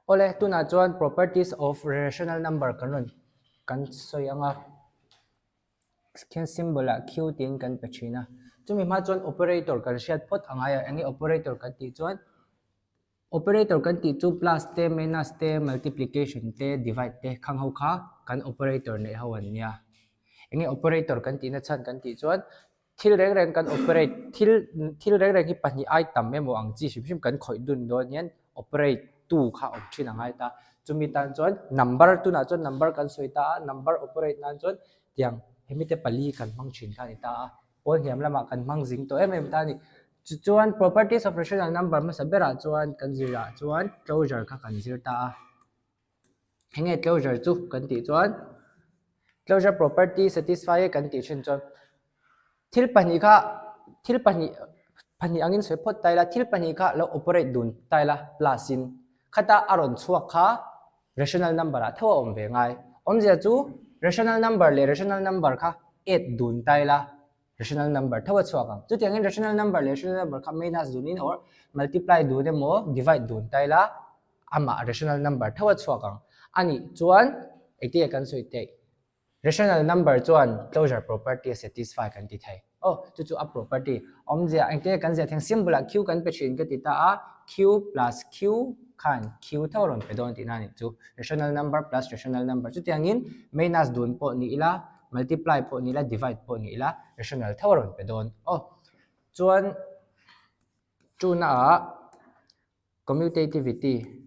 Awle, tunah chuan properties of rational number kan rawn kan sawi ang a, khian symbol ah q tiin kan pe thin a. Chumi hma chuan operator kan hriat phawt a ngai a, eng nge operator kan tih chuan operator kan tih chu plus te, minus te, multiplication te, divide te khang ho kha kan operator neih ho an nia. Eng nge operator kan tihna chhan kan tih chuan Thil reng reng kan operate, thil thil reng reng hi pahnih ai tam emaw ang chi hrim hrim kan khawih dun dawn hian operate tu kha awm thin a ngai ta. Chumi tan chuan number tunah chuan number kan sawi ta a, number operate nan chuan tiang hemi te pali kan hmang thin kha a ni ta a, pawl hniam lamah kan hmang zing tawh em em ta a ni. Tichuan properties of rational number hmasa berah chuan kan zirah chuan closure kha kan zir ta a. Enge closure chu kan tih chuan closure property satisfy kan tih thin chuan thil pahnih kha thil pahnih pahnih angin sawi phawt ta ila thil pahnih kha lo operate dun ta ila plus in khata a rawn chhuak kha rational number ah tho a awm ve ngai awmzia chu rational number leh rational number kha add dun ta ila rational number tho a chhuak ang chutiangin rational number leh rational number kha minus dunin or multiply dun emaw divide dun ta ila amah rational number tho a chhuak ang. A nih chuan engtin kan sawi theih? Rational number chuan closure property a satisfy kan ti thei. Aw, chu chu a property. Awmzia engtin kan ziah theng symbol ah q kan pe thin ka ti ta a, q plus q khan q tho a rawn pe dawn tihna a nih chu. Rational number plus rational number chutiangin minus dun pawh ni ila, multiply pawh ni ila, divide pawh ni ila rational tho a rawn pe dawn. Aw, chuan tuna ah Commutativity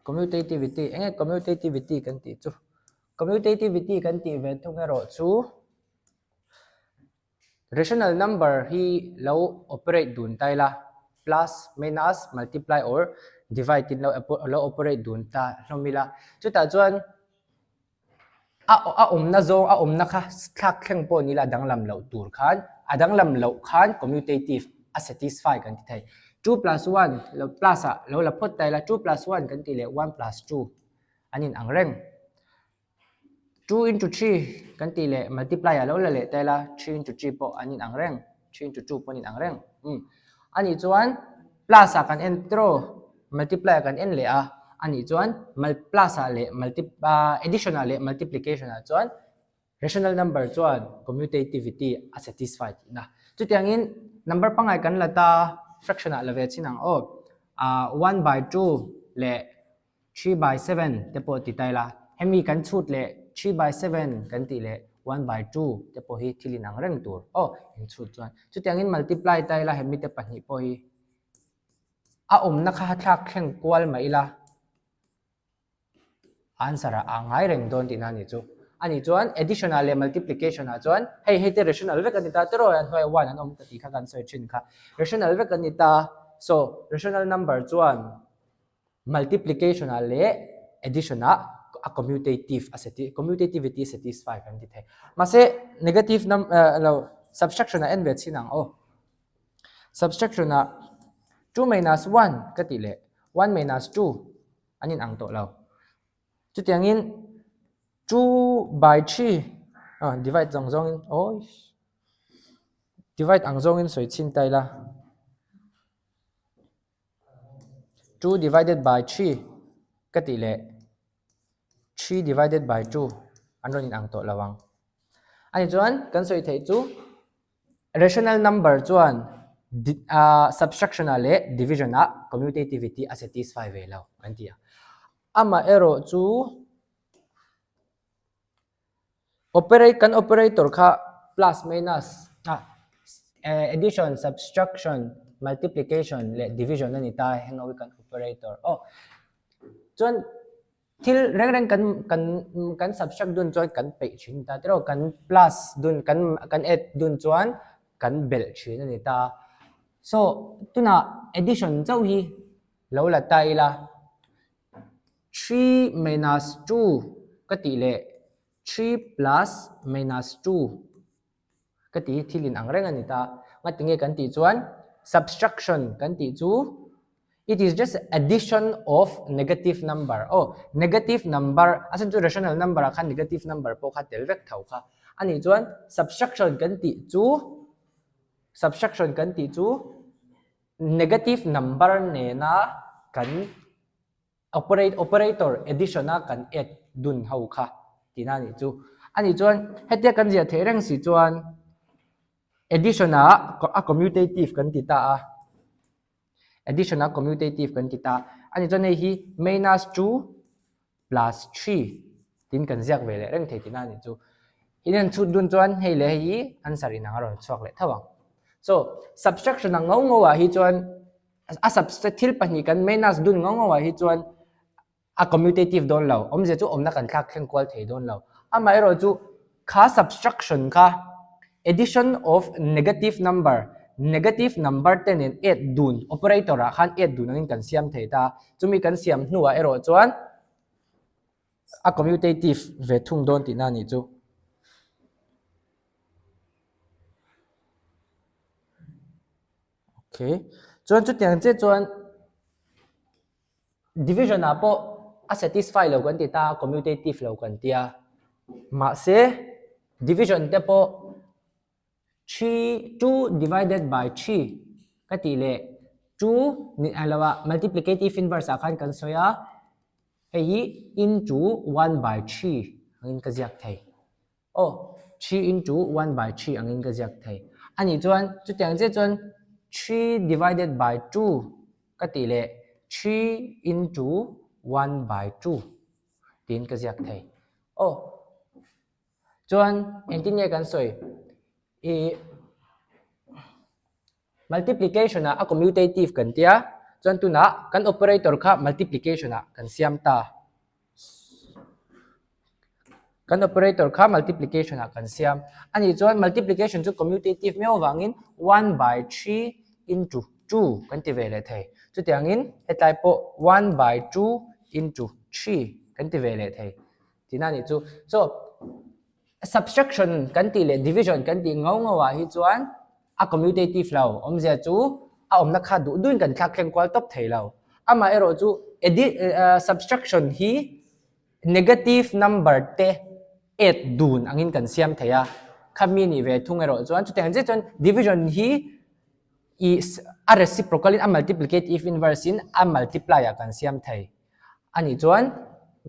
Commutativity eng nge commutativity kan tih chu? Commutativity kan tih ve thung erawh chu rational number hi lo operate dun ta ila plus, minus, multiply or divide in lo lo operate dun ta hlawm ila chutah chuan A a awmna zawng a awmna kha thlak thleng pawh ni la a danglam loh tur khan a danglam loh khan commutative a satisfy kan ti thei. Two plus one lo plus ah lo la phawt ta ila two plus one kan tih leh one plus two an in ang reng. Two into three kan tih leh multiply ah lo la leh ta ila three into three pawh an in ang reng three into two pawh an in ang reng. Umm anih chuan plus ah kan en tiraw multiply ah kan en leh a, anih chuan plus ah leh multi ah addition ah leh multiplication ah chuan rational number chuan commutativity a satisfy tihna. Chutiangin number pangngai kan la ta fraction ah la ve chin ang aw ah one by two leh 3/7 te pawh ti ta ila, hemi kan chhut leh 3/7 kan tih leh 1/2 te pawh hi thil inang reng tur aw inchhut chuan. Chutiangin multiply ta ila hemi te pahnih pawh hi a awmna kha thlak thleng kual mah ila answer ah a ngai reng dawn tihna a nih chu. A nih chuan addition ah leh multiplication ah chuan hei hei te rational vek a ni ta tiraw an hnuaiah one an awm ka tih kha kan sawi thin kha. Rational vek a ni ta so rational number chuan Multiplication ah leh addition ah a commutative a sati commutativity a satisfy kan ti thei. Mahse negative num eh lo subtraction ah en ve chin ang aw. Subtraction ah two minus one ka tih leh one minus two an in ang tawh lo. Chutiangin two by three ah divide zawng zawngin awi divide ang zawngin sawi chhin ta ila. 2 divided by 3 ka tih leh 3 divided by 2 an rawn inang tawh lo ang. Ani chuan kan sawi theih chu rational number chuan subtraction ah leh division ah commutativity a satisfy ve lo kan ti a. Amaherawh chu Operate kan operator kha plus minus ah addition subtraction multiplication leh division a ni ta heng ho hi kan operator aw chuan thil reng reng kan kan kan subtract dun chuan kan peih thin ta tiraw kan plus dun kan kan add dun chuan kan belh thin a ni ta so tunah addition chauh hi lo la ta ila. 3 minus 2 ka tih leh 3 plus minus 2 ka tih hi thil inang reng a ni ta. Ngati nge kan tih chuan subtraction kan tih chu it is just addition of negative number. Aw, negative number a chhan chu rational number ah khan negative number pawh kha tel vek tho kha. A nih chuan subtraction kan tih chu. Subtraction kan tih chu negative number nena kan operate operator addition a kan add dun ho kha tihna a nih chu. A nih chuan hetia kan ziah theih reng si chuan addition ah a commutative kan ti ta a, addition ah commutative kan ti ta a nih chuan hei hi minus 2 plus 3 tin kan ziak ve leh reng thei tihna a nih chu. In an chhut dun chuan hei leh hei hi answer inang a rawn chhuak leh tho ang. So subtraction ang ngau ngau ah hi chuan a subset thil pahnih kan minus dun ngau ngau ah hi chuan a commutative dawn lo, awmzia chu awmna kan thlak thleng kual thei dawn lo. Amaherawh chu kha subtraction kha addition of negative number, negative number te nen add dun, operator ah khan add dun angin kan siam thei ta, chumi kan siam hnuah erawh chuan a commutative ve thung dawn tihna a nih chu. Okay. Chuan chutiang chiah chuan division ah pawh a satisfy lo kan ti ta a, commutative lo kan ti a. Mahse division te pawh 3 2 divided by 3 ka tih leh 2 ni a lo a multiplicative inverse ah khan kan sawi a, hei hi into 1 by 3 angin ka ziak thei. Aw, 3 into 1 by 3 angin ka ziak thei. A nih chuan chutiang chiah chuan 3 divided by 2 ka tih leh 3 into 1 by 2 tiin ka ziak thei. Aw, chuan engtin nge kan sawi? Ih, multiplication ah a commutative kan tia, chuan tunah kan operator kha multiplication ah kan siam ta. Kan operator kha multiplication ah kan siam. A nih chuan multiplication chu commutative miau avangin 1 by 3 into 2 kan ti ve leh thei. Chutiangin hetlai pawh 1 by 2 into 3 kan ti ve leh thei tihna a nih chu. So, subtraction kan tih leh division kan tih ngau ngau ah hi chuan a commutative lo, awmzia chu a awmna kha duh duhin kan thlak thleng kual tawp thei lo. Amaherawh chu edit subtraction hi negative number te add dun angin kan siam thei a, khami nih ve thung erawh chuan chutiang zet chuan division hi ih a reciprocal in a multiplicative inverse in a multiply ah kan siam thei. A nih chuan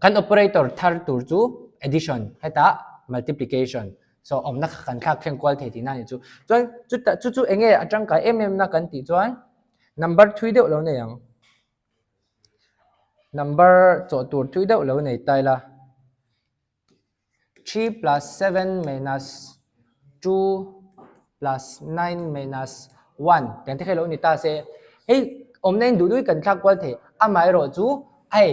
kan operator thar tur chu addition hetah multiplication so awmna kha kan thlak thleng kual thei tihna a nih chu. Chuan chutah chu chu eng nge a tangkai em em na kan tih chuan number thui deuh lo nei ang. Number chawh tur thui deuh lo nei ta ila. 3 plus 7 minus 2 plus 9 minus 1 tiang te kha lo ni ta se hei awmna in duh duh kan thlak kual thei amaherawh chu hei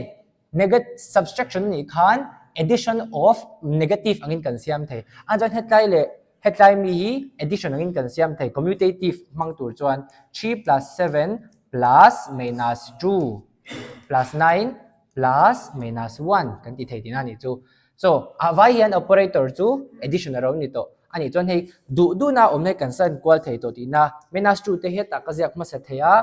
negative subtraction nih khan addition of negative angin kan siam thei a chuan hetlai leh hetlai mi hi addition angin kan siam thei commutative hmang tur chuan 3 plus 7 plus minus 2 plus 9 plus minus 1 kan ti thei tihna a nih chu. So, a vai hian operator chu addition a ro ni tawh. A nih chuan hei duh duhna awm hi kan san kual thei tawh tihna. Minus 2 te hetah ka ziak hmasa thei a,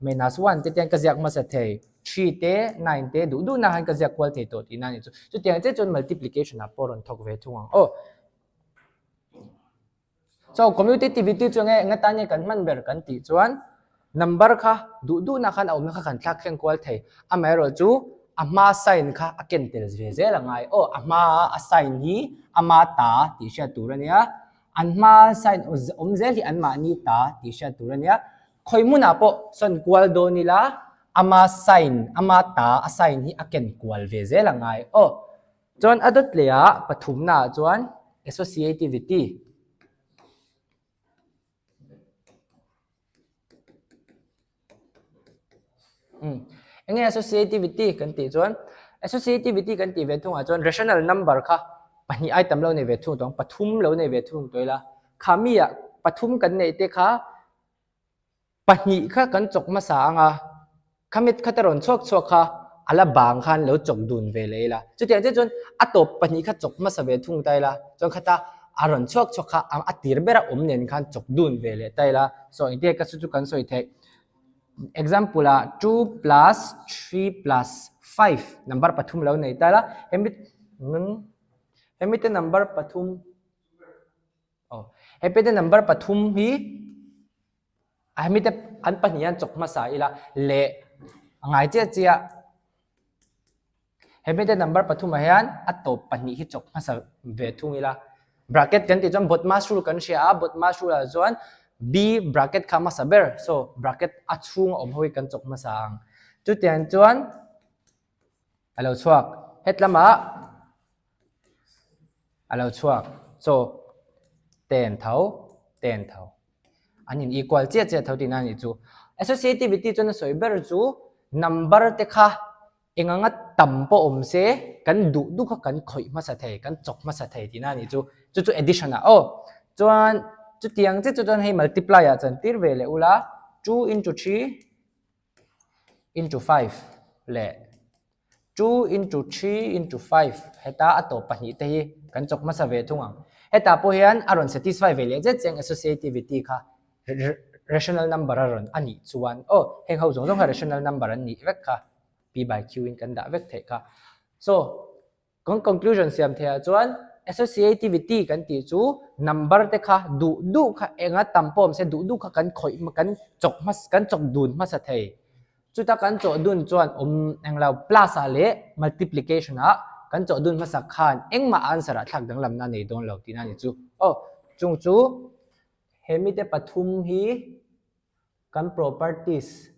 minus 1 te tian ka ziak hmasa thei, 3 te, 9 te duh duhna khan ka ziak kual thei tawh tihna a nih chu. Chutiang chiah chuan multiplication ah pawh rawn thawk ve thung ang aw. So commutativity chu nge eng atan nge kan hman ber kan tih chuan number kha duh duhna khan a awmna kha kan thlak thleng kual thei. Amaherawh chu a hma sign kha a ken tel ve zel a ngai. Aw a hma a sign hi ama ta tih hriat tur a nia. An hma sign awm zel hi anmahni ta tih hriat tur a nia. Khawi hmunah pawh sawn kual dawn ila ama sign ama ta a sign hi a ken kual ve zel a ngai. Aw Chuan a dawt leh ah pathumna ah chuan associativity. Um. Enge associativity kan tih chuan associativity kan tih ve thung ah chuan rational number kha pahnih ai tam lo nei ve thung tawh ang pathum lo nei ve thung tawh ila khami ah pathum kan neih te kha Pahnih kha kan chawk hmasa ang a, khamit kha ta rawn chhuak chhuak kha a la bang khan lo chawk dun ve leh ila. Chutiang chiah chuan a tawp pahnih kha chawk hmasa ve thung ta ila, chuan khata a rawn chhuak chhuak kha a tir bera awm nen khan chawk dun ve leh ta ila. So engtin nge ka chu chu kan sawi theih? Example ah 2 plus 3 plus 5 number pathum lo nei ta ila, hemi hemi te number pathum aw hemi te number pathum hi. A hemi te an pahnih hian chawk hmasa ila leh a ngai chiah chiah. Hemi te number pathumah hian a tawp pahnih hi chawk hmasa ve thung ila. Bracket kan tih chuan BODMAS rule kan hria a, BODMAS rule ah chuan B bracket kha hmasa ber, so bracket a chhung a awm ho hi kan chawk hmasa ang. Chutiang chuan a lo chhuak hetlamah a lo chhuak so ten tho ten tho an in equal chiah chiah tho tihna a nih chu. Associativity chuan a sawi ber chu number te kha eng anga tam pawh awm se kan duh duh kha kan khawih hmasa thei kan chawk hmasa thei tihna a nih chu chu chu addition ah aw chuan chutiang chiah chu chuan hei multiply ah chuan tir ve leh ula 2 into 3 into 5 leh 2 into 3 into 5 heta a tawp pahnih te hi kan chawk hmasa ve thung ang. Hetah pawh hian a rawn satisfy ve leh zet chiang associativity kha rational number a rawn a nih chuan aw heng ho zawng zawng kha rational number an nih vek kha p by q in kan dah vek theih kha. So Kan conclusion siam theih ah chuan associativity kan tih chu number te kha duh duh kha enga tam pawh awm se duh duh kha kan khawih kan chawk hmasa kan chawk dun hmasa thei. Chuta kan chawh dun chuan awm englo plus ah leh multiplication ah kan chawh dun hmasa khan engmah answer ah thlak danglamna a nei dawn lo tihna a ni chu. Aw chung chu he mite pathum hi kan properties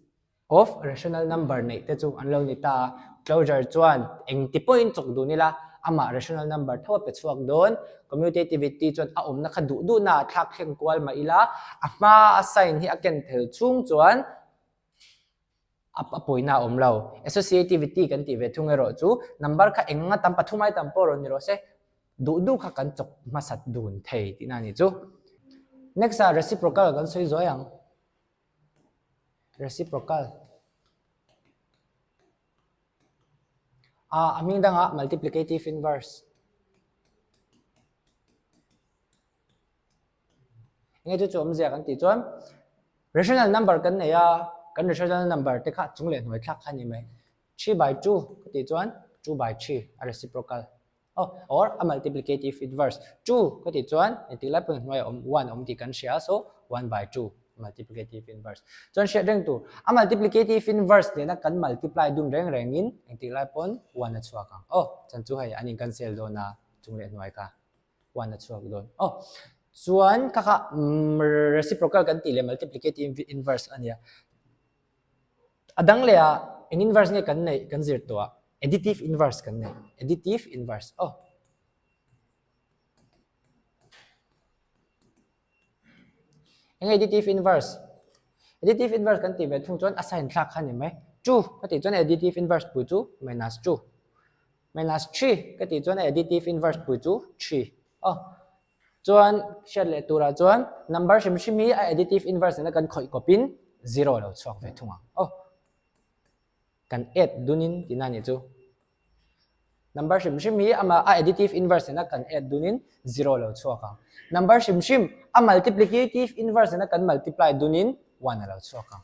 of rational number neih te chu an lo ni ta a, closure chuan engti pawhin chawk dun ila amah rational number tho a pe chhuak dawn, commutativity chuan a awmna kha duh duhna ah thlak thleng kual mah ila a hma a sign hi a ken tel chhung chuan a pawina a awm lo. Associativity kan tih ve thung erawh chu number kha eng anga tam pathum ai tam pawh rawn ni rawh se duh duh kha kan chawk hmasat dun thei tihna a ni chu. Next ah reciprocal kan sawi zuai ang. Reciprocal. A a hming dangah multiplicative inverse. Enge chu chu awmzia kan tih chuan rational number kan nei a, kan rational number te kha chung leh hnuai thlak kha a ni mai. 3 by 2 ka tih chuan 2 by 3 a reciprocal. Oh, or a multiplicative inverse. 2 ka tih chuan engtik lai pawhin hnuaiah awm 1 awm tih kan hria a, so 1 by 2 multiplicative inverse. Chuan hriat reng tur, a multiplicative inverse nena kan multiply dun reng rengin engtik lai pawn 1 a chhuak ang. Oh, chan chu hei an in cancel dawn a, chung leh hnuai kha 1 a chhuak dawn. Oh, chuan kha kha reciprocal kan tih leh multiplicative inverse a nia. A dang leh ah eng inverse nge kan neih kan zir tawh ah additive inverse kan nei additive inverse aw. Eng additive inverse? Additive inverse kan tih ve thung chuan a sign thlak kha ni mai. 2 ka tih chuan additive inverse pui chu minus 2. Minus 3 ka tih chuan additive inverse pui chu 3. Aw. Chuan hriat leh turah chuan number hrim hrim hi a additive inverse nena kan khawih kawpin zero a lo chhuak ve thung ang. Aw. Kan add dunin tihna a nih chu. Number hrim hrim hi ama a additive inverse nena kan add dunin zero a lo chhuak ang. Number hrim hrim a multiplicative inverse nena kan multiply dunin one a lo chhuak ang.